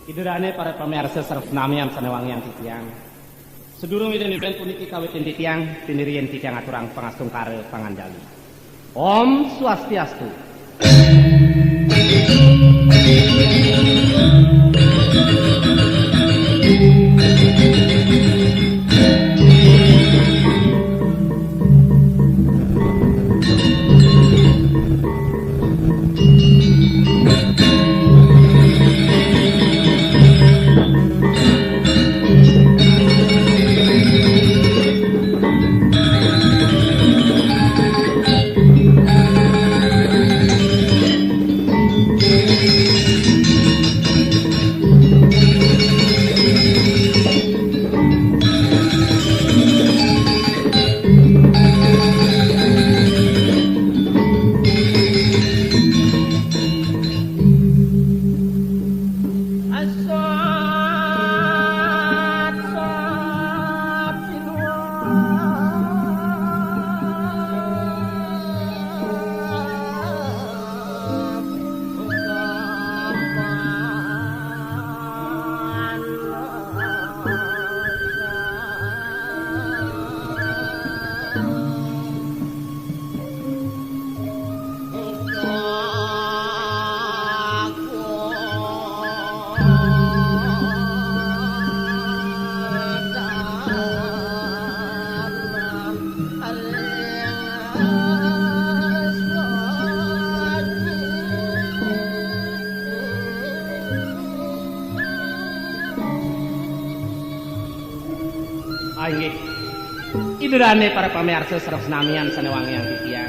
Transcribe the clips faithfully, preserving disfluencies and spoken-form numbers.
Ida dane para pamirsa sareng senamian sane wangiang titiang. Sadurung Ida niben puniki kawitin titiang, pinirien titiang aturang pangastungkara panganjali. Om Swastiastu. Ah, inggih. Ida dane para pamirsa sareng senamian sane wangiang titiang.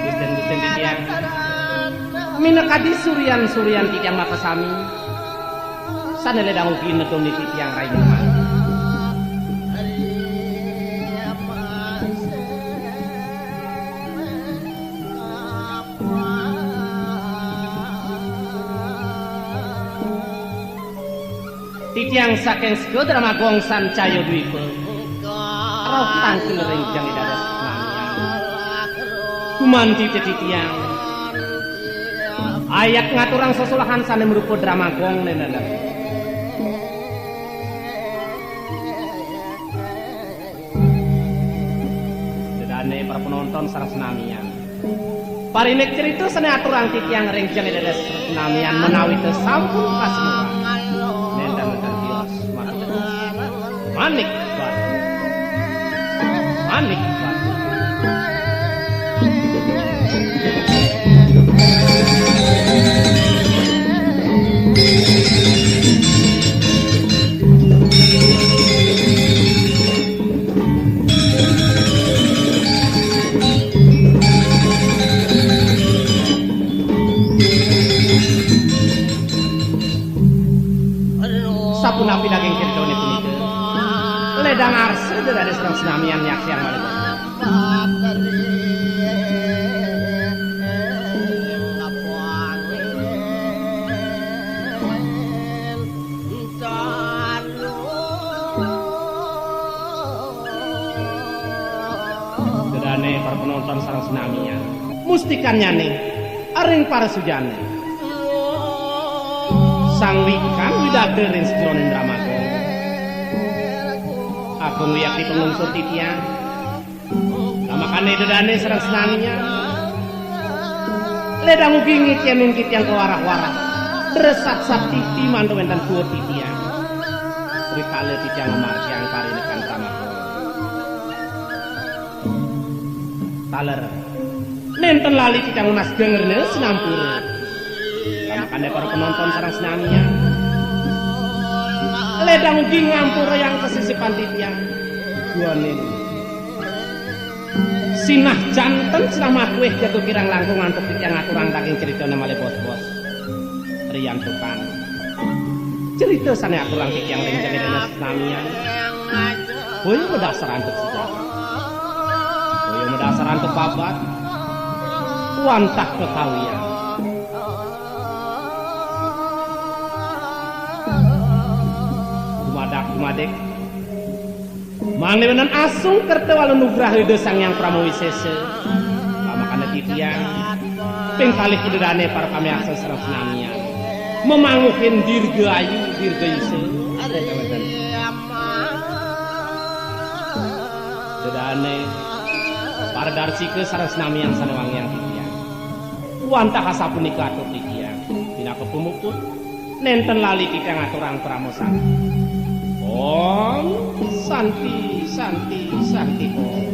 Gusten-gusten titiang. Minakadi suryan-suryan titiang makasami. Sane ledang ugi nedoni titiang rai. Titiang saking Sega Drama Gong Sancaya Dwipa. Rauh tangkil ring jeng ida dados namian. Gumanti titiang ayat ngaturang sesolahan sane mrupa drama gong nenenen. Dedane para penonton sareng senamian. Parinik cerita sane aturang titiang ring jeng ida dados senamian menawi te sampun kasmurang. Nenten wenten tios matur. Manik batu. Manik batu. Sapunapi daging critane punika? Ledang arsa ida dane sareng senamian nyaksiang malih. Ida dane para penonton sareng senamian. Mustikanyane ring parasujane. Sang wikan widada ring sajeroning drama gong. Agung wiakti panglungsur titiang. Lamakane ida dane sareng senamian. Ledang ugi ngecenin titiang kawarah-warah. Dresat-sat titi mantuk wenten kuwat titiang. Rikala titiang ngamargiang parinekan drama gong. Taler. Nenten lali titiang nunas geng rena sinampura. Lamakane para penonton sareng senamian. Ledang ugi ngampurayang kasisipan titiang. Duaning sinah janten sinah matuwih jaga kirang langkung antuk titiang ngaturang daging critane malih bos-bos. Riantukan cerita sane aturang titiang ring jeng ida dados senamian. Boya madasar antuk sejarah. Boya madasar antuk babad. Wantah kekawian. Dumadak dumadik. Mangda wenten asung kerta wala nugraha Ida Sang Hyang Parama Wisesa. Pamakana titiang. Ping kalih ida dane para pamirsa sareng senamian. Memanguhin dirga ayu, dirga isa. Dedane, para darsika sareng sinamian sane wangiang titiang. Wantah asapunika atur titiang, pinaka pamuput, nenten lali titiang aturang parama santi. Om Santi, Santi, Santi Om.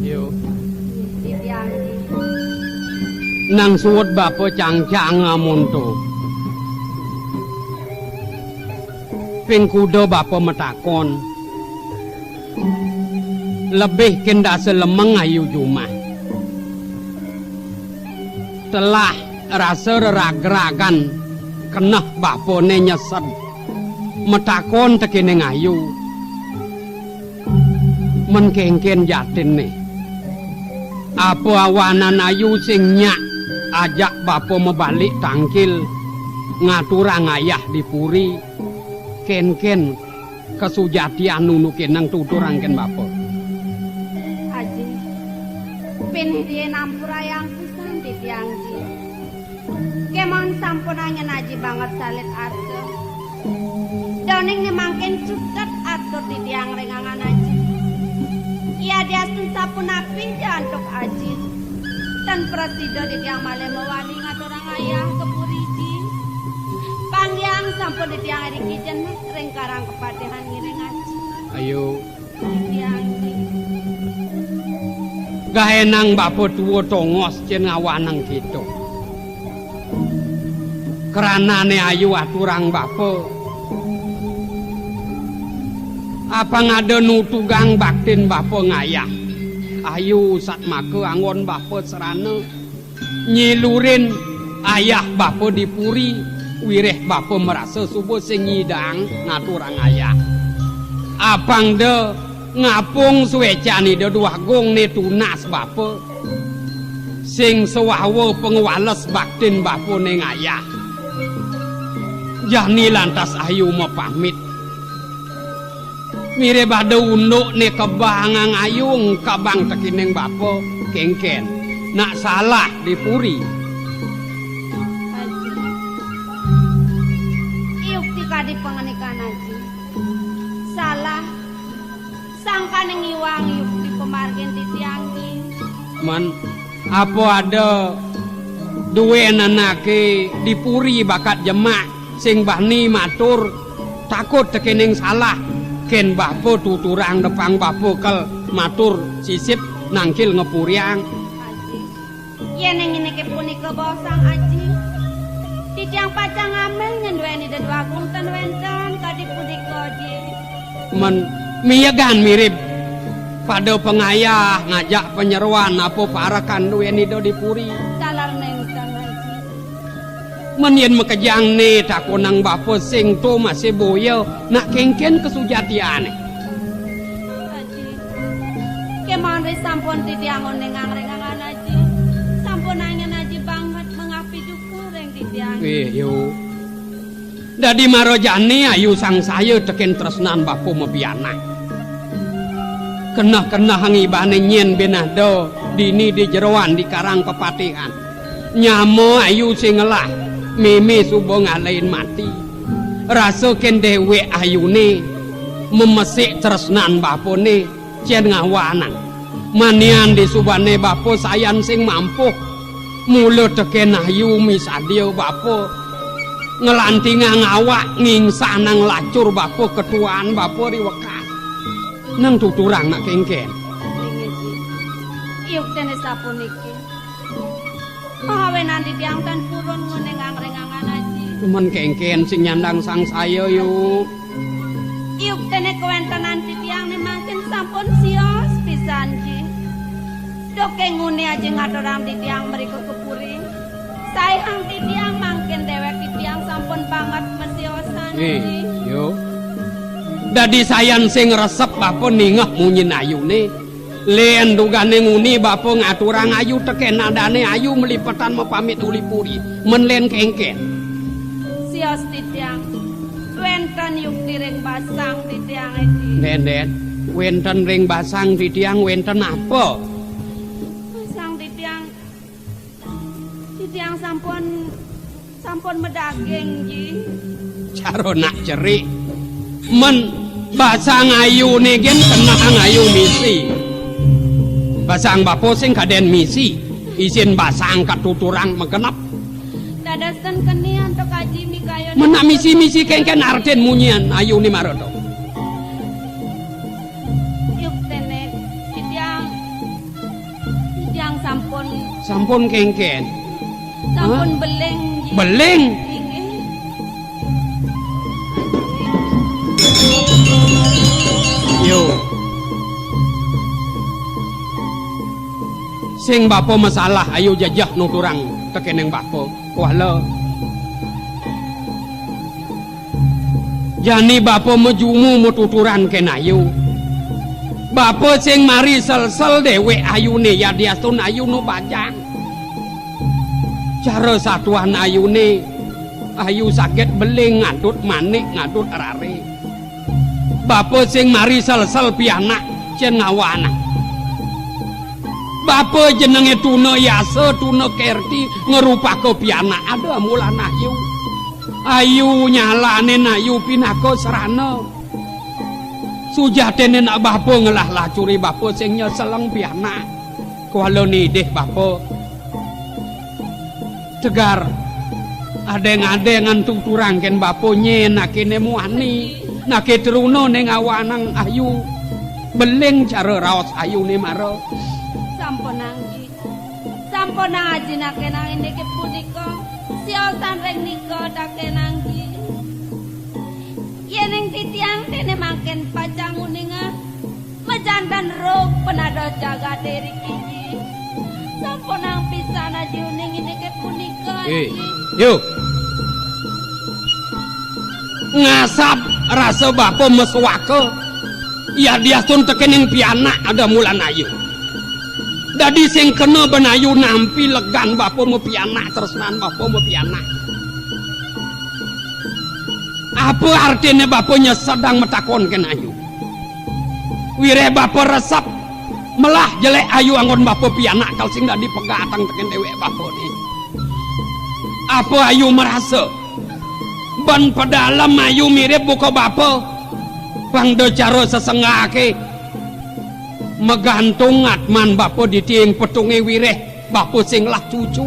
Yo. Nang suud bapa cangcang amonto. Ping kuda bapa matakon. Lebih ken dasa lemeng ayu jumah. Telah rasa reragragan keneh bapane nyesed. Matakon tekening ayu. Men kengken jatinne. Apa awanan ayu sing nyak ajak bapa mabalik tangkil ngaturang ayah di puri, kenken kasujatian nunukinang tuturang ken bapa. Aji, pinih riin ampurayang pisan titiang, Ji. Kemon sampun angen aji banget salit arsa. Daning ne mangkin cutet atur titiang ring angan aji. Yadiastun sapunapi ja antuk aji. Tan prasida titiang malih mawali ngaturang ayah ka puri ji. Panggiang sampun titiang iriki jenek ring karang kapatihan ngiring aji. Ayo. Gaenang bapa tua tongos cen ngawanang kita. Kranane ayu aturang bapa. Apang ada nutugang baktin bapa ngayah. Ayu satmaka anggon bapa serana. Nyilurin ayah bapa di puri, wireh bapa marasa suba sing nyidang ngaturang ayah. Apang da ngapung suecan Ida Dwagung ne tunas bapa, sing sawawa pangwales baktin bapa ning ayah. Jani lantas ayu mapamit. Mirib ada unduk ne kebang ngayung kabang tekining bapa kengken. Nak salah di puri. Aji. Yukti kadi panganikan aji. Salah. Sangkaning iwang yukti pamargin titiang ki. Man, apa ada duen anake di puri bakat jemak sing bani matur takut tekening salah, ken bapa tuturang depang bapa kel matur sisip nangkil ngepuriang. Aji. Yen ing ngenike punika bosang aji. Titiang pacang ngamel nyen dueni Ida Dwagung ten wenten kadi punika, Ji. Men miyegan mirib pada pangayah ngajak panyeroan apa parekan dueni Ida di puri. Taler nenten, aji. Men yen makejang ne takonang bapa sing to masih boya nak kengken kasujatiane. Aji. Kemawon ri sampun titiang uningang ring angan aji. Sampun angen aji banget mengapi juga ring titiang. Eh, yo. Dadi mara jani ayu sangsaya teken tresnan bapa mapianak. Keneh-keneh ngibane nyen benah da dini di jeroan di karang pepatihan. Nyama ayu sing ngelah, meme suba ngalahin mati. Rasa ken dewek ayune, memesik tresnan bapane, cen ngawanang. Manian di subane bapa sayan sing mampuh. Mula teken ayu misadia bapa. Ngelantingang awak ngingsanang lacur bapa ketuaan bapa di wekas. Nang tuturang nak kengken. Yukténé sapuniki. Mahawenan titiang tan purun nguninggang ring angan aji. Men kéngkén sing nyandang sangsaya, Yu. Yukténé kawéntenan titiang né mangkin sampun sios pisan, Ji. Duké nguni aji ngaturang titiang mrika ka puri. Saihang titiang mangkin déwék titiang sampun banget masiosan, Ji. Yu. Dadi sayan sing resep bapa ningeh munyin ayuné. Lén dugané nguni bapa ngaturang ayu tekén nadané ayu malipetan mapamit uli puri. Men lén kéngkén. Sios titiang. Wénten yukti ring basang titiang, Ji. Ndén, ndén. Wénten ring basang titiang wénten apa? Basang titiang. Titiang sampun, sampun madaging, Ji. Cara nak cerik. Men basang ayuné gén kenehang ayu misi. Basang bapa sing kadén misi. Isin basang katuturang magenep. Dadosen keni antuk aji mikayun. Men nak misi-misi kéngkén artin munyian ayuné mara to. Yukténé, titiang, titiang sampun. Sampun kéngkén. Sampun. Hah? Beling, Ji. Beling? Inggih. Yo. Sing bapa masalah, ayu jejeh nuturang tekéning bapa. Kuala. Jani bapa majumu matuturan kén ayu. Bapa sing mari selsel déwék ayuné yadiastun ayu nu bajang. Cara satuan ayuné, ayu saget beling ngadut manik ngadut raré. Bapa sing mari selsel pianak cén ngawanang. Bapa jenengé tuna yasa, tuna kerti, ngrupaka pianak ada mulan ayu. Ayu nyalanin ayu pinaka srana. Sujatiné nak bapa ngelah lacuri bapa sing nyeseleng pianak. Kuala nidih bapa. Tegar. Adéng-adéngan tuturang kén bapa nyén nakéné muani. Naké truna né ngawanang ayu. Beling cara raos ayuné mara. Sampunang, Ji. Sampunang aji nakénang indiké punika. Siosan ring nika takénang, Ji. Yéning titiang déné mangkin pacang nguningah majanten rug penados jagaté riki, Ji. Sampunang pisan aji uning indiké punika, Ji. Yu. Ngasab rasa bapa masuaka. Yadiastun tekéning pianak ada mulan ayu. Dadi sing kena ben ayu nampi legan bapa mapianak, tresnan bapa mapianak. Apa artiné bapa nyesedang matakon kén ayu? Wiréh bapa resep melah jelék ayu anggon bapa pianak kal sing dadi pegatang tekén déwék bapané. Apa ayu marasa? Ban pedalem ayu mirib buka bapa. Pang da cara sesenggaké magantung atman bapa ditiing petungé wiréh. Bapa sing ngelah cucu.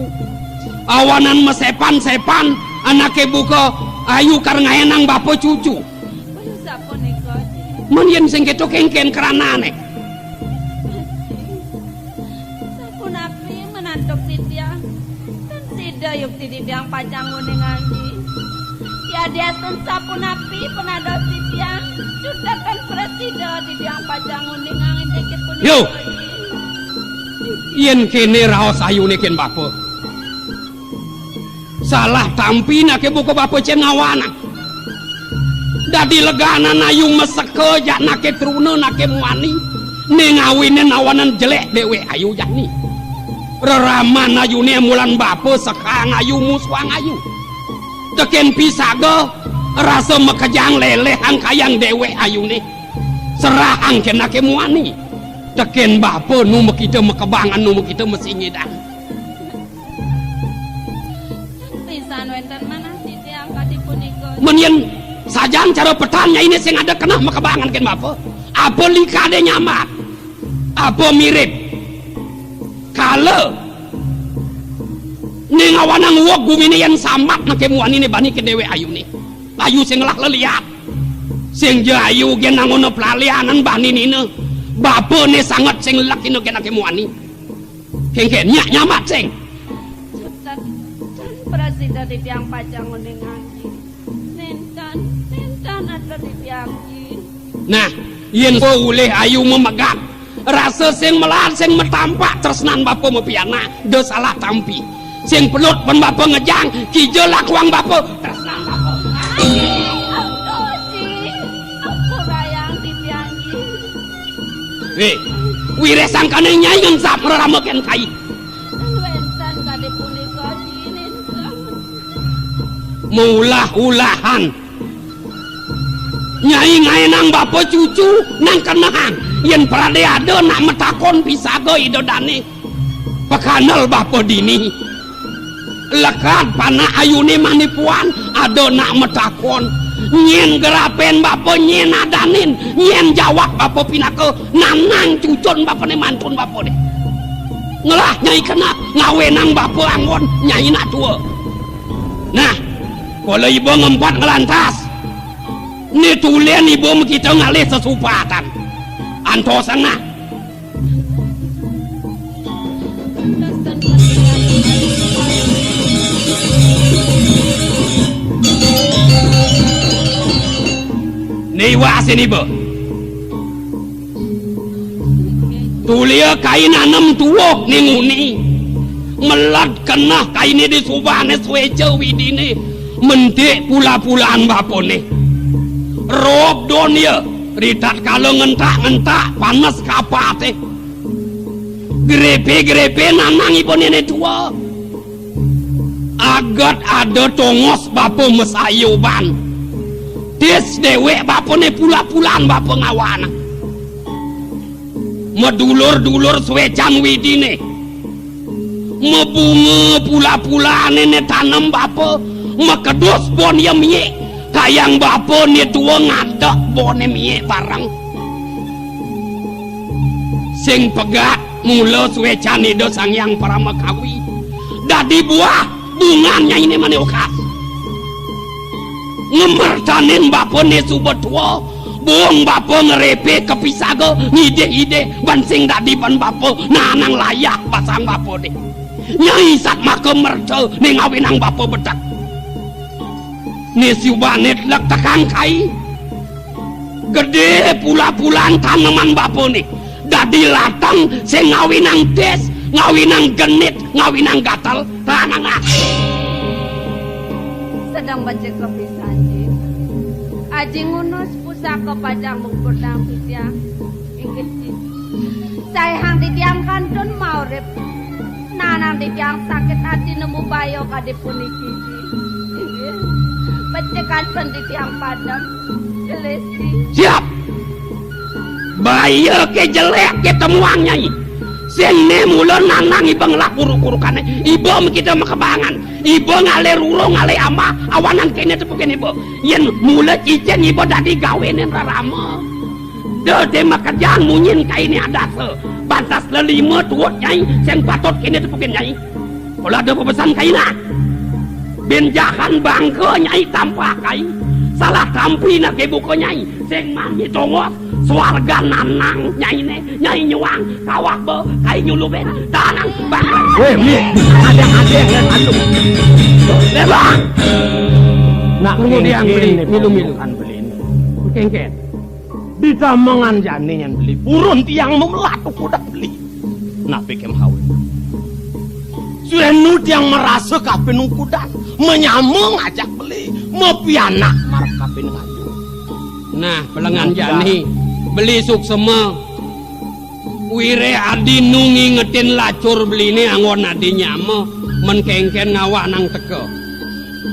Awanan masepan-sepan anaké buka ayu kar ngaénang bapa cucu. Aduh, sapunika, Ji. Men yén sing kéto kénkén kranané. Sapunapi menantuk titiang? Tan sida yukti titiang pacang nguninganga, Ji. Yadiastun sapunapi penados titiang, cutetang prasida titiang pacang nguninganga indik punika, Yo. Ji. Yén kéné raos ayuné kén bapa. Salah tampi naké buka bapa cén ngawanang. Dadi leganan ayu maseka jak naké truna naké muani. Né ngawinin awanan jelék déwék ayu jani. Reraman ayuné mulan bapa sekang ayu musuhang ayu. Tekén pisaga rasa makejang léléhang kayang déwék ayuné. Serahang kén naké muani. Tekén bapa nu makita makebangan, nu makita masingidang. Pisan wénten manah titiang kadi punika. Men yén sajan cara petan nyainé sing ada keneh makebangan kén bapa. Apa likadé nyambat? Apa mirib? Kala né ngawanang uweg guminé yén sambat naké muaniné bani kén déwék ayuné. Ayu sing ngelah leliat. Sing ja ayu gén nangona pelalianan bani nina. Bapané sanget sing lelekina kén naké muani. Kéngkén nyak nyambat sing. Ten, ten prasida titiang pacang nguninganggi. Nénten, nénten atur titiang, Ji. Nah, yén ulih ayu mamegat, rasa sing melat, sing matampak, tresnan bapa mapianak, da salah tampi. Sing pelut pun bapa ngejang, kija lakuang bapa, tresnan bapa. Aduh, Ji. Ampurayang titiang, Ji. Wéh, wiréh sangkaning nyai ngensap rerama kén kai. Wénten kadi punika, Ji, nénten. Maulah-ulahan. Nyai ngaénang bapa cucu nang kenehan. Yén pradé ada nak matakon pisaga ida dané. Pakandel bapa dini. Lekad panak ayuné mani puan, ada nak matakon. Nyén gerapin bapa, nyén adanin, nyén jawab bapa pinaka, nanang cucun bapané mantun bapané. Ngelah nyai kena ngawénang bapa anggon nyai nak tua. Nah, kala iba ngempat nglantas. Né tulen iba makita ngalih sesupatan. Antosang nah. Né iwak sini ba. Tulia kai nanem tuwuh né nguni. Meled keneh kainé di subané suéca widiné. Mentik pula-pulaan bapané. Rob don ya, ritatkala ngentak-ngentak panes kapaté. Grépé-grépé nanang iba néné tua. Aget ada tongos bapa masayuban. Tis déwék bapané pula-pulaan bapa ngawana. Madulur-dulur suécan widiné. Mabunga pula-pulané né tanem bapa, makedus bon ya miyik. Kayang bapa né tua ngadek boné miyik bareng. Sing pegat mula suécan Ida Sang Hyang Paramakawi. Dadi buah bungan nyainé mané okas. Ngemertanin bapané suba tua, bung bapa ngrépé kapisaga ngidih-idih ban sing dadi ban bapa nanang layah basang bapa dih. Nyai satmaka merta né ngawinang bapa betek. Né subané lek tekang kai. Gedé pula-pulaan taneman bapané. Dadi latang sing ngawinang tis, ngawinang genit, ngawinang gatel. Tanang ah. Sedeng becik kapisan, Ji. Aji ngunus pusaka pacang muputang titiang. Inggih, Ji. Saihang titiang kantun maurip. Nanang titiang sakit ati nemu baya kadi puniki, Ji. Inggih. Becik kantun titiang padem. Jelési. Siap. Baya ké jelék ké temuang nyai. Sing né mula nanang iba ngelah kuruk-kurukané. Iba makita makebangan. Iba ngalih rurung, ngalih amah, awanang kéné tepukin iba. Yén mula cicing iba dadi gawéné rerama. Da té makejang munyin kainé adasa. Bantas lelima tuut nyai sing patut kéné tepukin nyai. Kala ada pepesan kainé. Bin jahan bangka nyai tampah kai. Salah tampi nak ké buka nyai. Sing mani tongos, suarga nanang nyainé, nyai nyuang, kawak ba, kai nyulubin, tanang bangka. Wéh, mi, adéng-adéng, lén malu. Lébang. Nak tunggu dia kéngkén beli, né, milu-milu. Bukan beli né. Kéngkén. Di tamengan jani nyén beli. Purun tiang memelat ukudan beli. Napi ké mahawi? Suénu tiang marasa kapin ukudan. Manyama ngajak beli. Mapianak marep kapin ngayu. Nah, pelengan jani. Beli suksema. Wiréh adi nu ngingetin lacur beliné anggon adi nyama. Men kéngkén ngawak nang teka.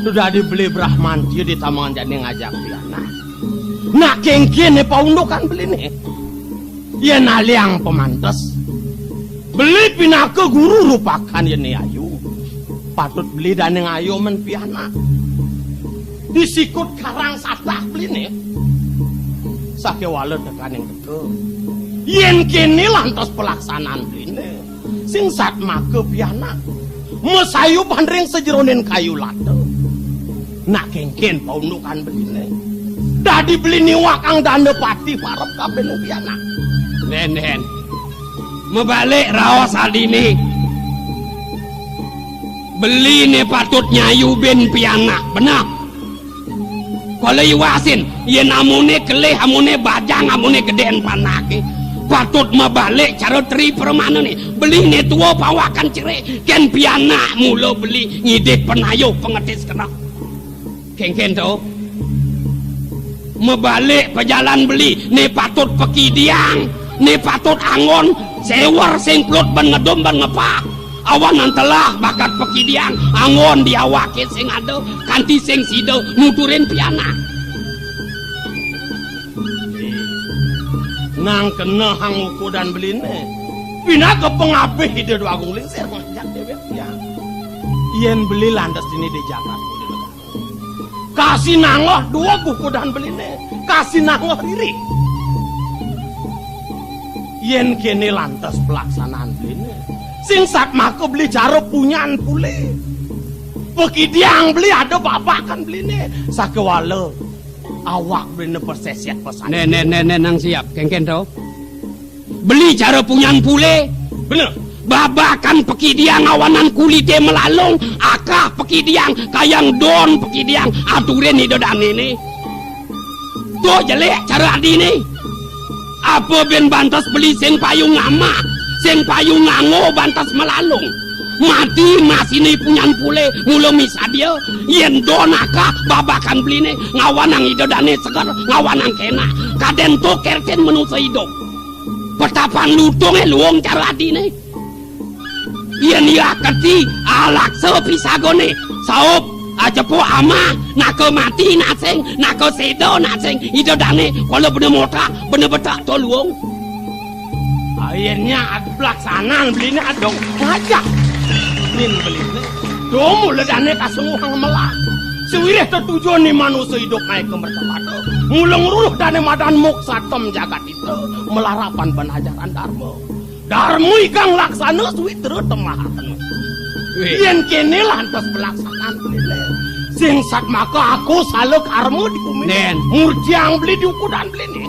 Sudah dibeli Brahmanti di tamengan jani ngajak pianak. Nak kéngkén né paundukan beliné. Yén aliang pamantes. Beli pinaka guru rupakan yén ayu. Patut beli dané ngayu men pianak. Di sikut karang satah beliné. Sakéwala tekaning teka. Yén kéné lantas pelaksanaan beliné. Sing satmaka pianak. Masayuban ring sajeroning kayu lata. Nak kéngkén paundukan beliné. Dadi beli niwakang dana pati marep kapin pianak. Dén, dén. Mabalik raos adiné. Beliné patut nyayubin pianak, beneh. Kala iwasin, yén amoné kelih, amoné bajang, amoné gedén panahé, patut mabalik cara tri pramanané. Beliné tua pawakan cerik, kén pianak mula beli ngidih panayuh pangetis keneh. Kénkén to? Mabalik pajalan beli, né patut pakidiang, né patut anggon, séwer sing pelut ban ngedum ban ngepah. Awanan telah bakat pakidiang, anggon di awaké sing ada, kanti sing sida nuturin pianak. Nang kenehang ukudan beliné. Pinaka pangabih Ida Dwagung Lingsir ngajak déwék tiang. Yén beli lantas dini di jagat. Kasinangoh dua gukudan beliné, kasinangoh riri. Yén kéné lantas pelaksanaan beliné, sing satmaka beli cara punyan pulé. Pakidiang beli ada babakan beliné, sakewala awak beliné paseset pasan. Né, né, né, né, nang siap, kénkén to? Beli cara punyan pulé. Bener. Babakan pakidiang awanan kulité malalung, akah pakidiang, kayang don pakidiang, aturin Ida Dané né. To jelék cara adiné. Apa bin bantes beli sing payu ngamah, sing payu nganggo bantes malalung. Mati masiné punyan pulé mula misadia, yén don akah babakan beliné ngawanang Ida Dané seger, ngawanang kénak. Kadén to kertin manusa idup. Petapan lutungé luung cara adiné. Yén ia keti alaksa pisagané, saup, ajepo amah, naka mati nasing, naka séda nasing, Ida Dané, kala bena motak, bena betak to luung. Akhirnya pelaksanaan beliné adong ngajak. Min beliné. Domu ledané kasungguhang melah. Sewirih tetujon ni manusa idup naik ke mertapada. Mula ngruruh dané madan moksatem jagat ita. Melarapan banajaran dharma. Dharma ikang laksana suwitra temahaken. Wih. Yén kéné lantas pelaksanaan beliné. Sing satmaka aku sala karma di bumi. Dén. Murciang beli di ukudan beliné.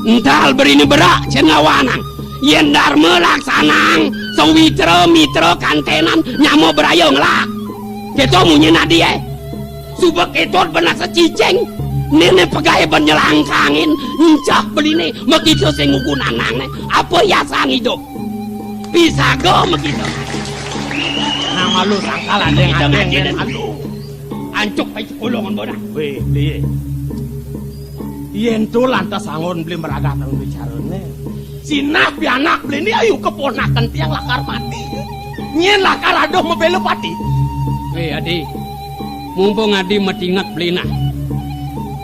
Ental beriné berak cén ngawanang. Yén dharma laksanang, sawitra mitra kantenan nyama braya ngelak. Kéto munyin adiné. Suba kéto benak secicing. Néné pegaé ban nyelangkangin, encah beliné, makita sing ngugunanang né. Apa yasang idup? Pisaga makita. Nang malu sangkal adéng-adéng, nang malu. Ancuk pai sekolongan bonak. Wéh, beli. Yén to lantas anggon beli meragatang bicarané. Sinah pianak beliné ayu keponakan tiang lakar mati. Nyén lakar aduh mabéla pati. Wéh, adi. Mumpung adi matinget beli nah.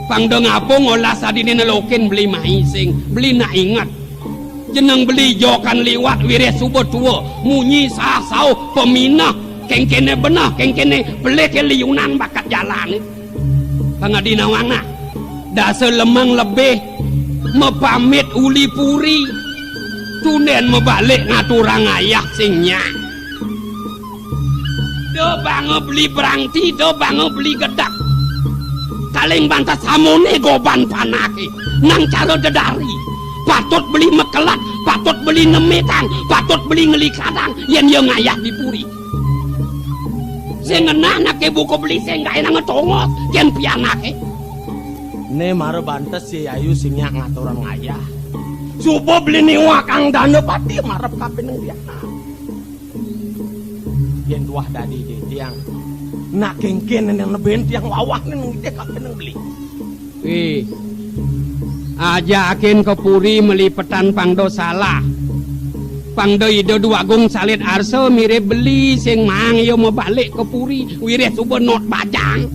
Pang da ngapung olas adiné nelokin beli mai sing, beli nak inget. Jeneng beli jokan liwat wirih suba tua, munyi sah sauh peminah, kéngkéné beneh, kéngkéné pelih ké liunan bakat jalané. Pang adi nawang nah, dasa lemeng lebih mapamit uli puri, tundén mabalik ngaturang ayah sing nyak. Da banga beli brangti, da banga beli gedeg. Kaling bantes amoné goban panahé, nang cara dedari. Patut beli mekelat, patut beli nemitang, patut beli ngelikadang, yén ia ngayah di puri. Sing ngenah anaké buka beli sing gaé nang ngetongos, kén pianaké. Né mara bantes si ayu sing nyak ngaturang ayah. Suba beli niwakang dana pati marep kapining pianak. Yén tuah dadi di tiang, nak kéngkén nang neben tiang wawah nang ngidih kapining beli. Ih, ajakin ka puri malipetan pang da salah. Pang da Ida Dwagung Salit Arsa mirib beli sing maang ia mabalik ka puri, wirih suba not bajang.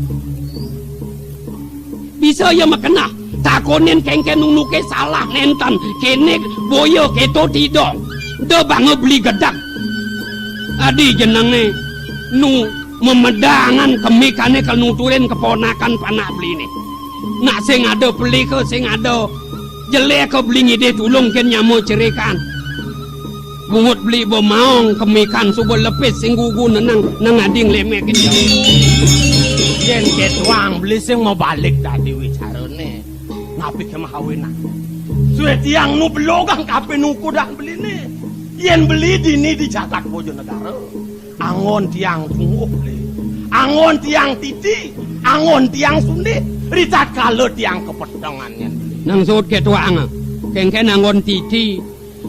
Bisa ia makeneh, takonin kéngkén nunuké salah nénten, kéné boya kéto tidong. Da banga beli gedeg. Adi jenengé nu memedangan kemikané ka nuturin keponakan panak beliné. Nak sing ada pelika, sing ada jeléka beli ngidih tulung kén nyama cerikan. Bungut beli ba maong kemikan suba lepis sing gugu nenang nang ading lemekin. Yén kétuang beli sing mabalik dadi wicarané. Napi ké mahawinan? Sué tiang nu belogang kapining ukudan beliné. Yén beli dini di jagat Bojonegara. Anggon tiang tunguh, Beli. Anggon tiang titi, anggon tiang sundih, ritatkala tiang kapetengan nyen. Nang suud ketuanga, kengken anggon titi,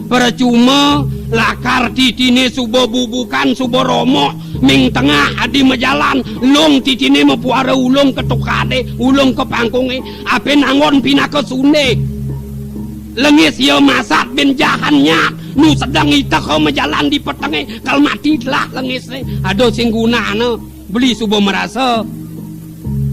percuma lakar titine suba bubukan, suba romok, ming tengah adi majalan, lung titine mapuara ulung ketukade, ulung kepangkunge, apin anggon pinaka sundih. Lengis ia masat bin jahan nyat, nu sedeng iteka majalan di petenge, kal mati telah lengisne. Ada sing gunana, Beli suba marasa.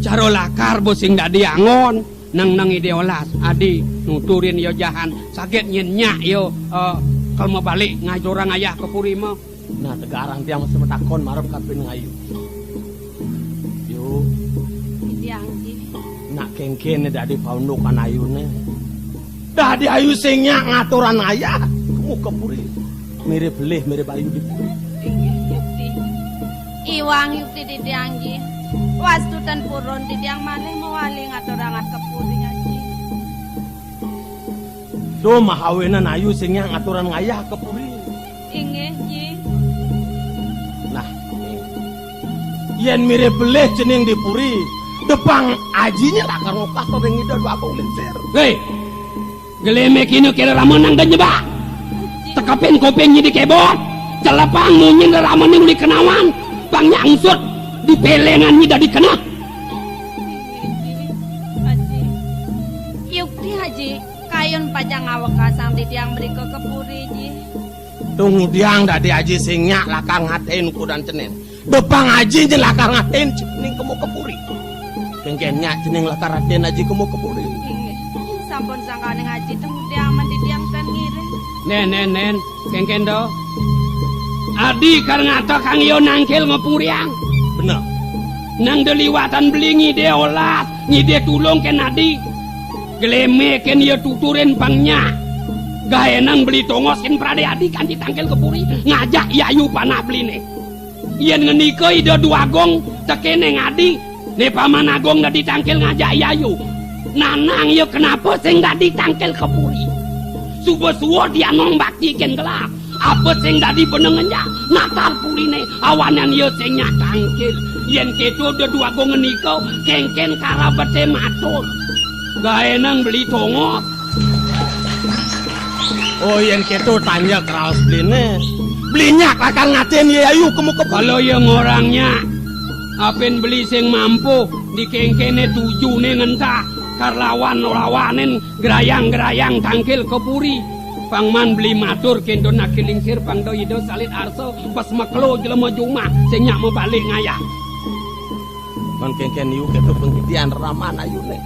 Cara lakar ba sing dadi anggon, nang nang Ida Olas, adi, nuturin ia jahan, saget nyen nyak ia, eh, kal mabalik ngajurang ayah ka puri ma. Nah, tegarang tiang mesti matakon marep kapin ngayu. Yu. Titiang ji. Nak kengkene dadi paundukan ayune. Dadi ayu sing nyak ngaturang ayah, kemu ka puri. Mirip belih, mirip ayu di puri. Inggih, yukti. Iwang yukti titiang ji. Wastu ten purun titiang malih mawali ngaturang ka puri ngaji. Duh, mahawinan ayu sing nyak ngaturang ayah ka puri. Inggih, ji. Nah, yen mirip belih cening di puri, depang ajine lakar ngupah to ring Ida Dwagung Lingsir. Hei! Geleme kina kira rama nang da nyebak. Tekepin kuping nyidi kebot. Celepang munyin ramane uli kenawan. Pang nyak ungsut di pelengan nyida di keneh. Inggih, ji. Aji. Yukti, Aji. Kayun pacang ngawekasang titiang mrika ka puri, Ji. Tunggudiang dadi aji sing nyak lakar ngatein ukudan cening. Depang aji nyen lakar ngatein cening kemu ka puri. Kengken nyak cening lakar ngatein aji kemu ka puri. Inggih. Sampun sangkaning aji tunggudiang men titiang tan ngiring. Nen, nen, nen. Kengken do. Adi kar ngatekang ia nangkil ngapuriang. Bener. Nang da liwatan beli ngide olas, ngide tulung ken adi. Geleme ken ia tuturin pang nyak. Gaenang beli tongos ken prade adi kanti tangkil ka puri, ngajak ia ayu panak beline. Yen ngenika Ida Dwagung tekene ngadi, ne Paman Agung dadi tangkil ngajak ia ayu. Nanang ia kenapa sing dadi tangkil ka puri. Suba suud ia nong bakti ken gelah. Apa sing dadi benengan ja natar purine awanan ia sing nyak tangkil. Yen keto da Dwagung ngenika kengken karabete matur. Gaenang beli tongos. Oh, yen keto tanja kraos beline. Beli nyak lakar ngatein ia ayu kemu ka puri. Kala ia ngorang nyak, apin beli sing mampu di kengkene tujune ngentah kar lawan lawanin grayang-grayang tangkil ka puri. Pang man beli matur kento naki lingsir pang da Ida salit arsa, pas makelo jelema jumah, sing nyak mabalik ngayah. Man kengken iu keto pengkidian raman ayune.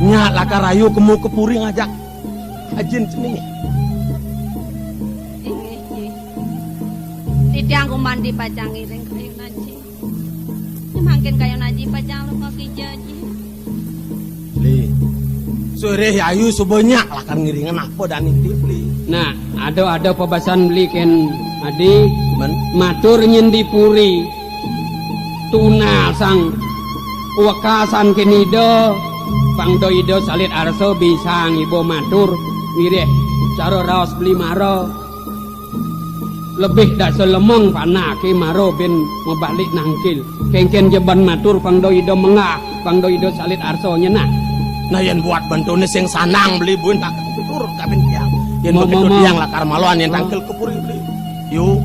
Nyak lakar ayu kemu ka puri ngajak ajin ceninge. Inggih, Ji. Titiang kumandi pacang ngiring kayun aji. Mangkin kayun aji pacang luka kija, Ji. Li. Sore ayu suba nyak lakar ngiringan apa dani ti, Li. Nah, ada-ada pabasan beli ken adi. Men. Matur nyen di puri. Tunasang wekasan ken Ida, pang da Ida salit arsa bisang iba matur. Ngiring cara raos beli mara. Lebih dasa lemeng panake mara bin mabalik nangkil. Kengken jeban matur pang da Ida menggah, pang da Ida salit arsa nyenah. Nah, yen buat bentune sing sanang beli buin tak tutur kabin tiang. Yen begitu tiang lakar maluan yen tangkil ke puri beli. Yu,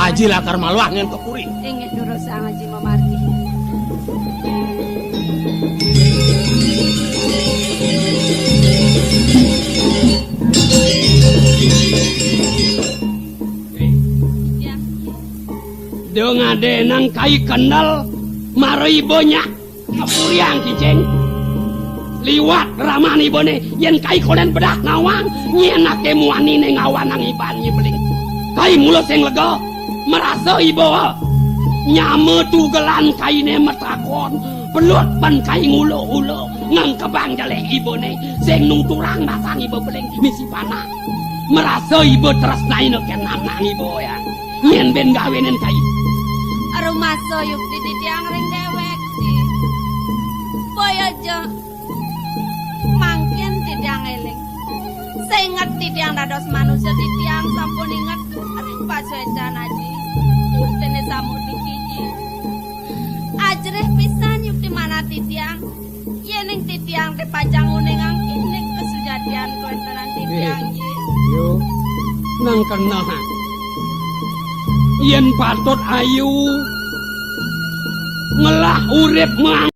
aji lakar maluan yen ke puri. Inggih durus Sang Aji mamargi. Dong ade nang kai kendal mara iba nyak ngapuriang cicing. Liwat raman ibane yen kai konen bedah nawang nyenake muanine ngawanang iban nyi beling. Kai mula sing lega marasa iba nyama tugelan kaine matakon pelut pan kai ngulu-ulu ngengkebang jelek ibane sing nuturang basang iba beling misi panak. Marasa iba tresnaina ken nanang iba ya. Yen ben gawenin kai. Arumasa yukti titiang ring dewek, Ji. Boya ja mangkin titiang eling. Seinget titiang dados manusia titiang sampun inget ring pasuecan aji. Samut niki, Ji. Ajrih pisan yukti manah titiang. Yéning titiang té pacang nguningang indik kasujatian kawéntenan titiang, Ji. Yo, nang keneh. Yén patut ayu ngelah urip mang